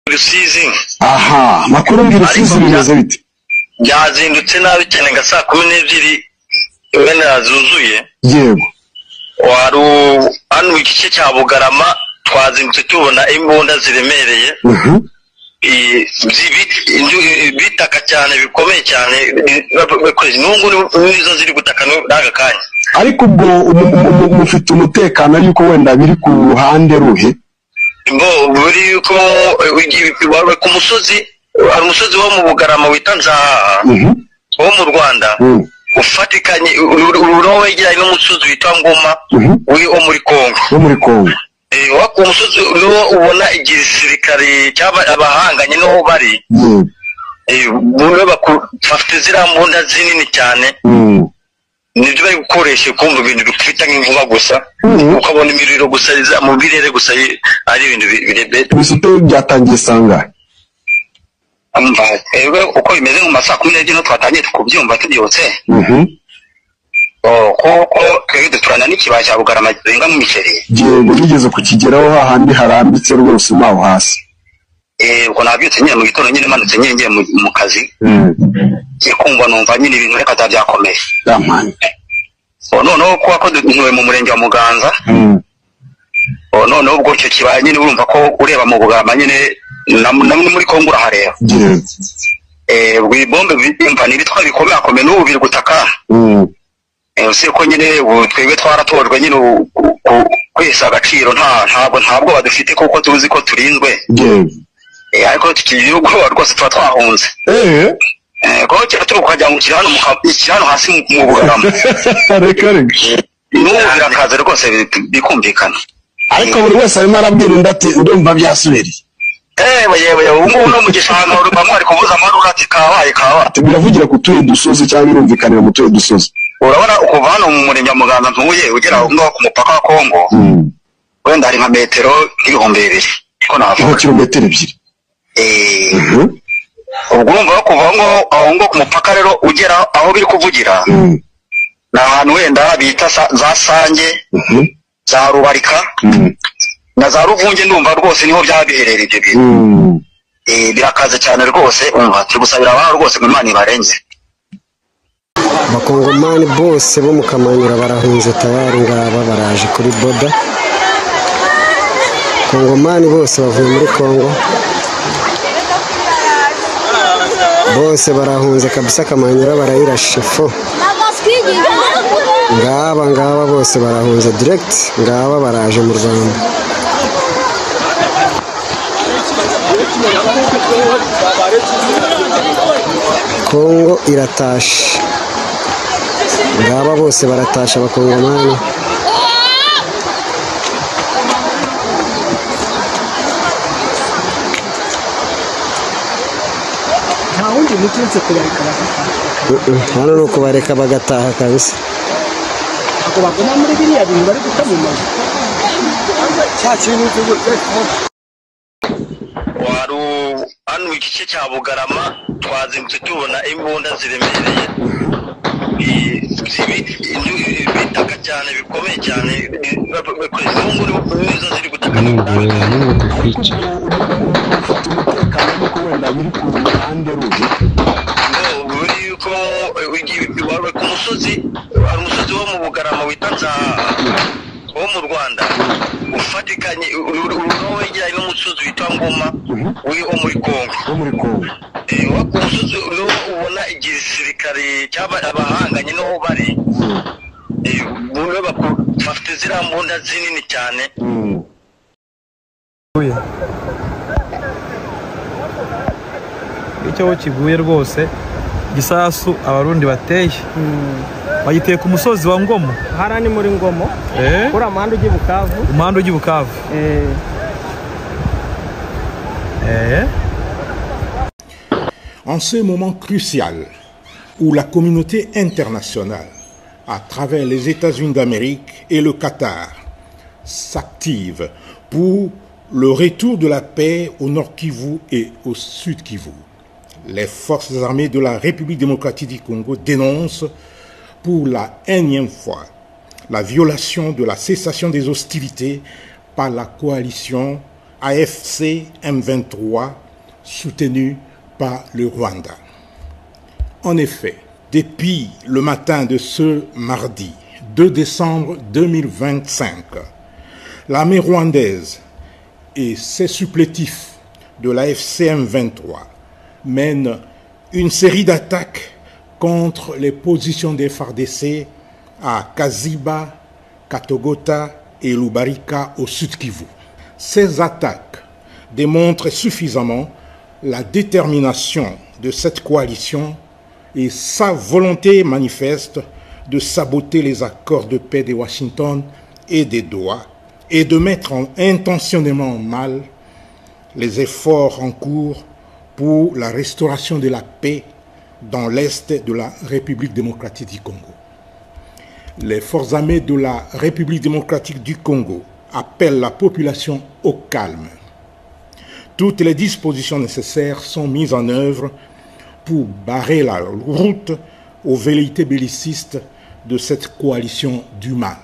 Rusizi. Aha, makuru ndi Rusizi bimeze bite? Byazindutse nabi cyane nga saa 12 wenda zuzuye. Yego. Waru hano igice cya Bugarama twazindutse tubona imbunda ziremereye. Bitaka cyane bikomeye cyane nungu nizo ziri gutaka n'aka kanya. Ariko ubwo mufite umutekano yuko wenda biri ku ruhande ruhe? Bo buri ko ku musozi, hari umusozi wo mu Bugarama wita Nzahaha wo mu Rwanda ufatikanye urowegeranye n'umusozi witwa Ngoma wo muri Kongo. Wo muri Kongo. Wa ku musozi niwo ubona igisirikare cyaba abahanganye n'aho bari. Bafite ziriya mbunda zinini cyane. Nibyo bari gukoresha kumva ibintu bifite nk'inkuba gusa, ukabona imiriro gusa mu birere gusa, ari ibintu birebe. Bisite byatangiye sangahe? Uko bimeze mu masaha 12 no twatangiye kubyumva tubyutse. Kuko twebwe duturana n'ikibaya cya Bugarama kirenga mu miceri. Yego, bigeze kukigeraho hahandi harambitse rwose maho hasi. Ubwo nabyutse nyine mu gitondo nyine manutse nyine ngiye mu kazi. Ngiye kumva numva nyine ibintu reka byakomeye. Noneho kuba ko dutuye mu murenge wa Muganza. Noneho ubwo icyo kibaya nyine urumva ko ureba mu Bugarama nyine na muri Kongo urahareba. Ubwo ibombe bimva ni ibitwa bikomeye akomeye n'ubu biri gutaka. Usibye ko nyine twebwe twaratojwe nyine kwesa agaciro, ntabwo badufite kuko tuzi ko turinzwe. Ariko tukigira ubwoba rwose tuba twahunze. Kuko kera turi ukajya ngo kiri hano hasi mu Bugarama. Reka reka. N'ubu birakaze rwose bikumvikana. Ariko buri wese arimo arabwira undi ati ndumva byasubiriye. Yewe ubu ngubu no mu gishanga bamwe bari kuvuza amarura ati kabaye kabaye. Biravugira ku tuye dusozi cyangwa birumvikanira mu tuye dusozi? Urabona ukuva hano mu murenge wa Muganza ntuye ugera aho ngaho ku mupaka wa Kongo, wenda hari nka metero 2000 ko navuga. Nka kilometero 2. Ubwo urumva kuva aho ngaho ku mupaka rero ugera aho biri kuvugira, ni ahantu wenda bita za Sange, za Rubarika na za Ruvunge, ndumva rwose niho byaba biherereye ibyo bintu. Birakaze cyane rwose, umva turi gusabira abantu rwose ngo Imana ibarenge. Abakongomani bose bo mu Kamanyura barahunze tayari, ngaba baraje kuri boda. Kongomani bose bavuye muri Kongo, bose barahunze kabisa. Kamanyura barayirashe fo. Ngaba ngaba bose barahunze direct, ngaba baraje mu Rwanda. Kongo iratashe, ngaba bose baratasha abakongomani. Hano ni ukubareka bagataha kabisa. Waru hano igice cya Bugarama twazindutse tubona imbunda ziremereye bitaka cyane bikomeye cyane, nizo ziri gutaka. Ku musozi, hari umusozi wo mu Bugarama wita Nzahaha wo mu Rwanda ufatikanye urowegeranye n'umusozi witwa Ngoma wo muri Kongo. Wo muri Kongo. Wa ku musozi niwo ubona igisirikare cyaba abahanganye n'aho bari. Bafite ziriya mbunda zinini cyane. Icyo kiguye rwose gisasu abarundi bateye bagiteye ku musozi wa Ngomo. Hara ni muri Ngomo. Kuri umuhanda ujya Bukavu. Umuhanda ujya Bukavu. En ce moment crucial où la communauté internationale, à travers les États-Unis d'Amérique et le Qatar, s'active pour le retour de la paix au Nord Kivu et au Sud Kivu, les forces armées de la République démocratique du Congo dénoncent pour la énième fois la violation de la cessation des hostilités par la coalition AFC M23 soutenue par le Rwanda. En effet, depuis le matin de ce mardi 2 décembre 2025, l'armée rwandaise et ses supplétifs de l'AFC M23 mènent une série d'attaques contre les positions des FARDC à Kaziba, Katogota et Lubarika au Sud Kivu. Ces attaques démontrent suffisamment la détermination de cette coalition et sa volonté manifeste de saboter les accords de paix de Washington et des Doha et de mettre intentionnellement en mal les efforts en cours pour la restauration de la paix dans l'Est de la République démocratique du Congo. Les forces armées de la République démocratique du Congo appellent la population au calme. Toutes les dispositions nécessaires sont mises en œuvre pour barrer la route aux velléités bellicistes de cette coalition du mal.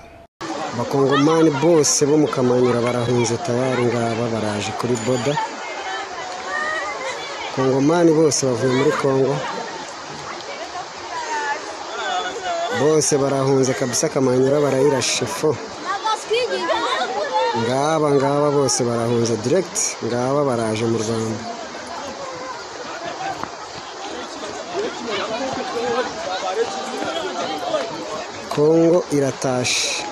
Abakongomani bose bo mu Kamanyura barahunze tayari, ngaba baraje kuri border. Kongomani bose bavuye muri Kongo, bose barahunze kabisa. Kamanyura barayirashe fo. Ngaba ngaba bose barahunze direct, ngaba baraje mu Rwanda. Kongo iratashe,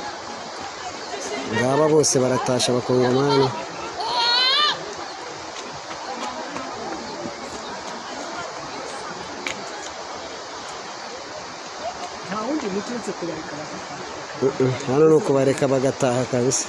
ngaba bose baratashe abakongomani. Hano ni ukubareka bagataha kabisa.